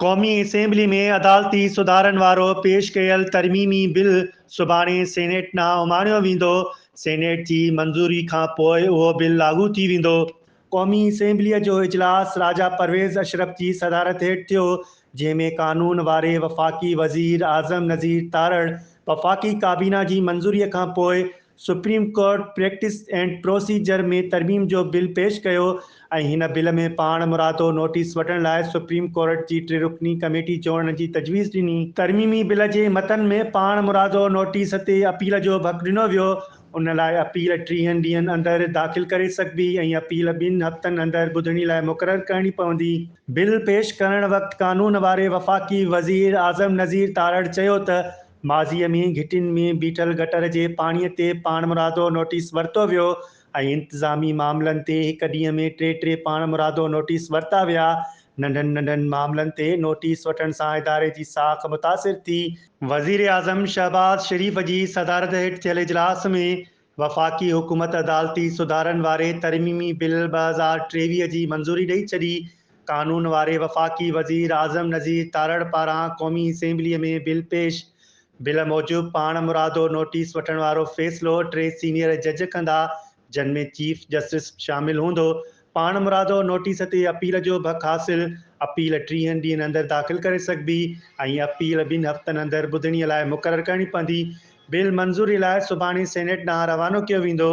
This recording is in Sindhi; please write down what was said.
قومي اسيمبلي ۾ عدالتي سڌارن وارو پيش ڪيل ترميمي بل سڀاڻي سينيٽ ڏانهن اماڻيو ويندو، سينيٽ جي منظوري کانپوء اهو بل لاڳو ٿي ويندو. قومي اسيمبليء جو اجلاس راجا پرويز اشرف جي صدارت هيٺ ٿيو، جنهن ۾ قانون واري وفاقي وزير اعظم نذير تارڙ وفاقي ڪابينا جي منظوري کانپوء supreme court practice and procedure ۾ ترميم جو بل پيش ڪيو ۽ هن بل ۾ پاڻ مرادو نوٽيس وٺڻ لاء سپريم ڪورٽ جي ٽي رڪني ڪميٽي جوڙڻ جي تجويز ڏني. ترميمي بل جي متن ۾ پاڻ مرادو نوٽيس تي اپيل جو بھ حق ڏنو ويو، ان لاء اپيل ٽيهن ڏينهن اندر داخل ڪري سگهبي ۽ اپيل ٻن هفتن اندر ٻڌڻي لاء مقرر ڪرڻي پوندي. بل پيش ڪرڻ وقت قانون واري وفاقي وزير اعظم نذير تارڙ چيو ته ماضيء ۾ گهٽين ۾ بيٺل گٽر جي پاڻي تي پاڻمرادو نوٽيس ورتو ويو ۽ انتظامي معاملن تي هڪ ڏينهن ۾ ٽي ٽي پاڻمرادو نوٽيس ورتا ويا، ننڍن ننڍن معاملن تي نوٽيس وٺڻ سان اداري جي ساک متاثر ٿي. وزيراعظم شهباز شريف جي صدارت هيٺ ٿيل اجلاس ۾ وفاقي حڪومت عدالتي سڌارن واري ترميمي بل 2023 جي منظوري ڏئي ڇڏي. قانون واري وفاقي وزير اعظم نذير تارڙ پاران قومي اسيمبلي ۾ بل پيش. بل موجب پاڻمرادو نوٽيس وٺڻ وارو فيصلو ٽي سينيئر جج ڪندا، جن ۾ چيف جسٽس شامل هوندو. پاڻمرادو نوٽيس تي اپيل جو بھ حق حاصل، اپيل ٽيهن ڏينهن اندر داخل ڪري سگهبي ۽ اپيل ٻن هفتن اندر ٻڌڻي لاء مقرر ڪرڻي پوندي. بل منظوري لاء سڀاڻي سينيٽ ڏانهن روانو ڪيو ويندو.